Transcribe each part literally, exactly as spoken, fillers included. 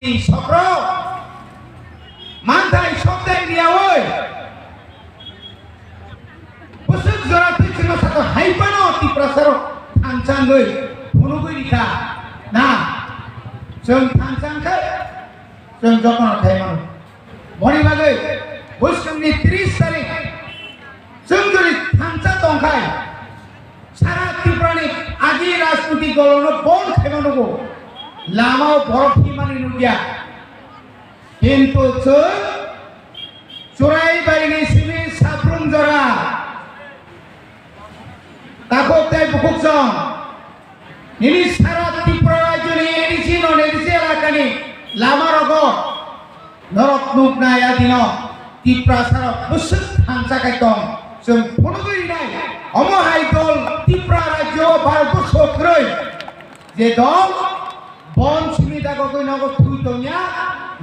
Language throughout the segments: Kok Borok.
Sokrok manthai sokjak riyaui bwswk jora twi chwngno sakha hai phano Tiprasarok thangchangwi phunugwi rikha na, chwng thangchang khe chwng jotono khai mano. Boni bagwi bwskangni tris tarik chwng jori thangcha tongkhai sara Tripurani agi rajniti dolono bon khaima nugo, lamao borok himani nukya. Kintu chwng Churaibarini simi saprung jora takhuk tei bukhuk chwng nini sara Tripura rajyoni A D C non A D C elakani lama rogo norok nuknai adino Tiprasarok bwswk thangcha kai tong chwng phunugwi rinai. Omo hai dol Tripura rajyo Bharat borso kwrwi je dol bon simi dagogwi nogo thwi tongya,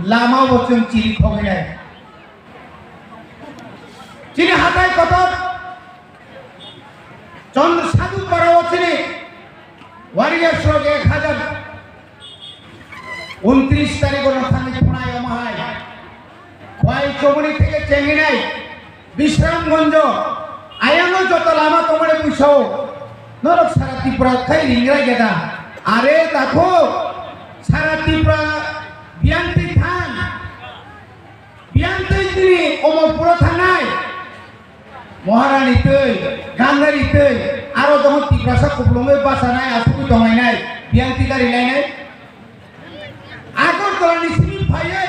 lama bo chwng chiri khogwi nai. Chini hatai kotor Chandra Sadhu Parao chini warriors rok ek hajar untris tarikh no thangwi phunai omo hai. Khwai chomoni theke chenginai Bisramganjo, ayangno joto lama tongmani puisao norok sara Tripura khai ringrai geda. Are takho sara Tripura biyang twi thang, biyang twi tini Omorpuro thangnai. Moharani twi, Gandhari twi, aro jokhon Tiprasa kuplungwi bachanai, asugwi tonglainai, biyang twi gari lainai. Agartala ni simi phaiwi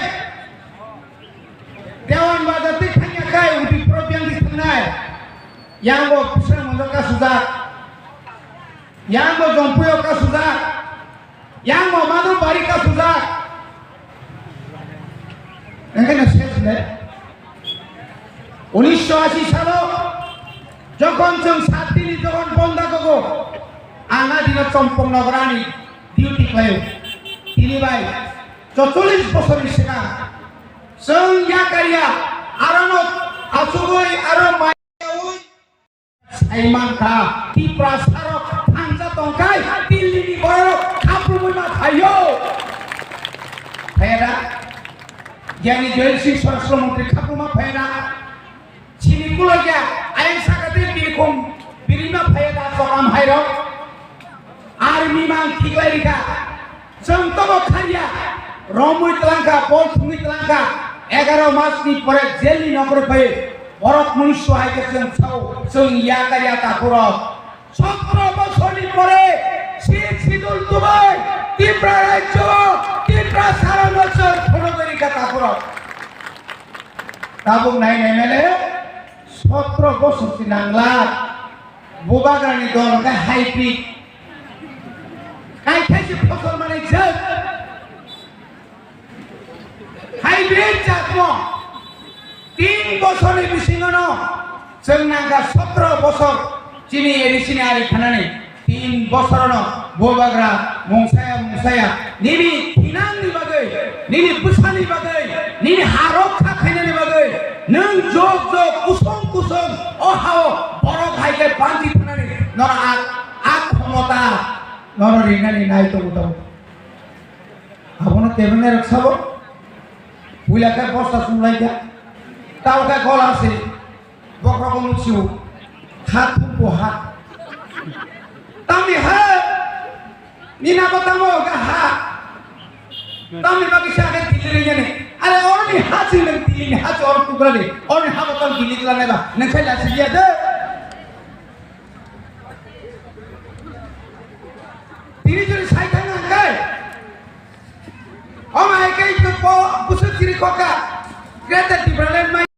Dewan Bazar twi thangya khai Udipuro biyang twi thangnai. Yang bo Bisramganjo kasujak. Yang bo Jompuio kasujak. Yang bo Madhubari kasujak. Engkhe no ses le. Unisho ashi salo jokhon chwng sat dini jokhon bonda gogo, ang a dino Chompong Nogor ani duty khlaio. Tini bai chorchollis bosorni swkang chwng yakarya arono achugwi aro mai Sai mankha, Tiprasarok thangcha tongkhai, Dillini bororok khapumui ma phaio. Phaiya da? Giyani Joyal Singh Swarashtra Mantri khapuma phaiya da? Sini kulokya, ayang sakati birikhum birima phaiya da, chokam hairok? Ar mimang khiklai rikha. Chwng tobo kharya, romwi twlangkha, bol thwngwi twlangkha, egaro masni pore jelni nokro phai, borok mui suhai khe chwng sao, chwng yakarya takhurok. Sotro bosorni pore sixth schedule tubai Tipra rajyo, Tipra sarano chwng phunugwi rikha takhurok. Tabuk nai nai mele sotro bosor si nangla, bubagrani dol khe hybrid. Kaithai se phosol manai jat. Hybrid jat mo. Tin bosorni bisingo no chwng nangkha sotro bosor chini A D C ni ari khanani. Tin bosorono bubagra mungsaya mungsaya nini thinangni bagwi, nini bwsani bagwi, nini ha rokha khainani bagwi nwng jok jok kusong kusong o hao borok hai khe banchi thanani noro a, a khomota noro rinani nai tongo tongo. Abono kebengnairok sabo puila khe bosta chumlaikha, tao khe gola se bokhrogo muksio kha thumpo ha. Tamni ha nini abo tamo ga ha. Tamni bagwi sa khe Dilli ringyani. Are oroni ha si nwng Dillini ha si oro tugra de. Oroni ha bo tamo Dilli tla naiba. Nwng khai lasi liya de. Tini jori sai thang ang kai. Oma hai kai to po kusuk chiri koka. Greater Tipraland mai.